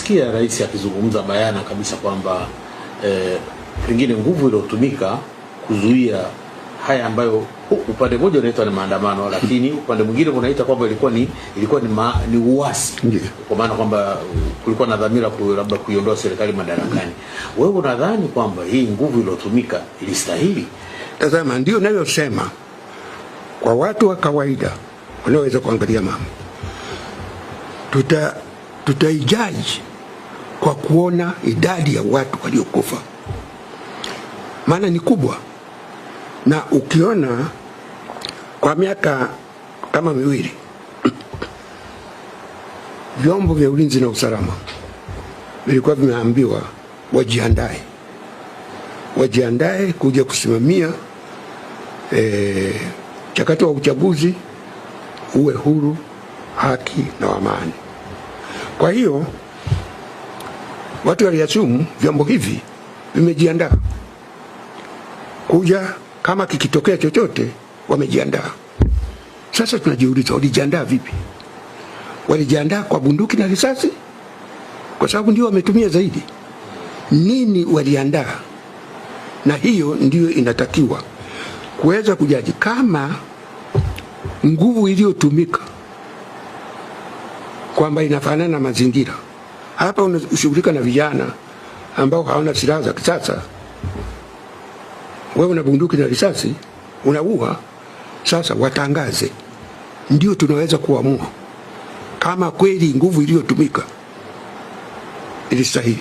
Tumemsikia rais akizungumza bayana kabisa kwamba pengine nguvu iliyotumika kuzuia haya ambayo upande mmoja unaitwa ni maandamano, lakini upande mwingine unaita kwamba ilikuwa ni uasi, kwa maana kwamba kulikuwa na dhamira labda kuiondoa serikali madarakani. Wewe unadhani kwamba hii nguvu iliyotumika ilistahili? Tazama, ndio nayosema kwa watu wa kawaida wanaoweza kuangalia mambo, tutaijaji kwa kuona idadi ya watu waliokufa, maana ni kubwa, na ukiona kwa miaka kama miwili vyombo vya ulinzi na usalama vilikuwa vimeambiwa wajiandae, wajiandae kuja kusimamia mchakato wa uchaguzi uwe huru, haki na amani. Kwa hiyo watu waliasumu vyombo hivi vimejiandaa kuja, kama kikitokea chochote wamejiandaa. Sasa tunajiuliza walijiandaa vipi? Walijiandaa kwa bunduki na risasi? Kwa sababu ndio wametumia zaidi. Nini waliandaa? Na hiyo ndiyo inatakiwa kuweza kujaji kama nguvu iliyotumika kwamba inafanana na mazingira. Hapa unashughulika na vijana ambao hawana silaha za kisasa, wewe una bunduki na risasi unaua. Sasa watangaze, ndio tunaweza kuamua kama kweli nguvu iliyotumika ilistahili.